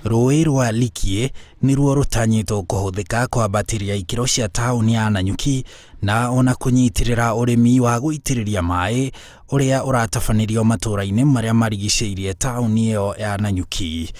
Rũĩ rwa Likie nĩruo rũtanyĩtwo kũhũthĩka kwambatĩria ikĩro cia taũni ya Nanyuki na ona kũnyitĩrĩra ũrĩmi wa gũitĩrĩria maĩ ũrĩa ũratabanĩrio matũũra-inĩ marĩa marigicĩirie taũni ĩyo ya Nanyuki.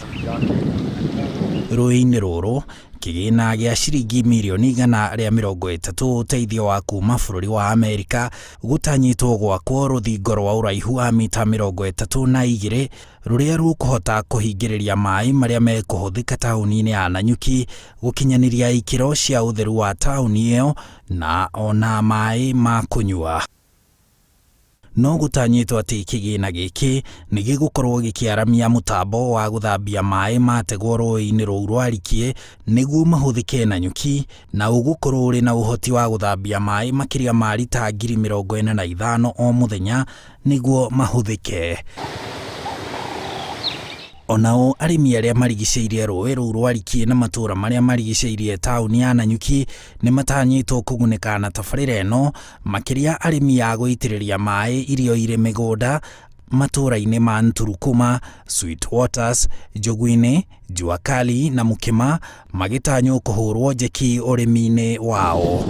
Rũĩ-inĩ rũrũ, kĩgĩna gĩa ciringi mirioni 130 ũteithio wa kuma bũrũri wa Amerika gũtanyĩtwo gwakwo rũthingo rwa ũraihu wa mita 32 rũrĩa rũkũhota kũhingĩrĩria maĩ marĩa mekũhũthĩka taũni-inĩ ya Nanyuki gũkinyanĩria ikĩro cia ũtheru wa taũni ĩyo na ona maĩ ma kũnyua. No gũtanyĩtwo atĩ kĩgĩna gĩkĩ nĩ gĩgũkorwo gĩkĩaramia mũtambo wa gũthambia maĩ mategwo rũĩ-inĩ rũu rwa Rikie nĩguo mahũthĩke Nanyuki na ũgũkorwo ũrĩ na ũhoti wa gũthambia maĩ makĩria ma rita 45,000 o mũthenya nĩguo mahũthĩke. O nao arĩmi arĩa marigicĩirie rũĩ rũu rwa Rikie na matũũra marĩa marigicĩirie taũni ya Nanyuki nĩ matanyĩtwo kũgunĩka na tabarĩra ĩno, makĩria arĩmi a gũitĩrĩria maĩ irio irĩ mĩgũnda matũũra-inĩ ma Nturukuma, Sweetwaters, Njoguinĩ, Jua Kali na Mũkĩma magĩtanywo kũhũrwo njeki ũrĩmi-inĩ wao.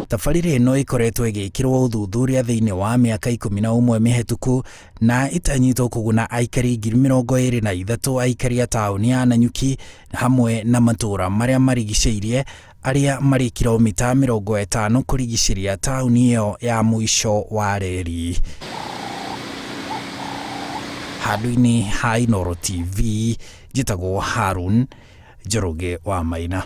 Tabarĩra ĩno ĩkoretwo ĩgĩkĩrwo ũthuthuria thĩinĩ wa mĩaka 11 mĩhetũku na ĩtanyĩtwo kũguna aikari 23,000 aikari a taũni ya Nanyuki hamwe na matũũra marĩa marigicĩirie arĩa marĩ kilomita 50 kũrigicĩria taũni ĩyo ya mũico wa reri. Handũ-inĩ ha Inooro TV, njĩtagwo Harun Njoroge wa Maina.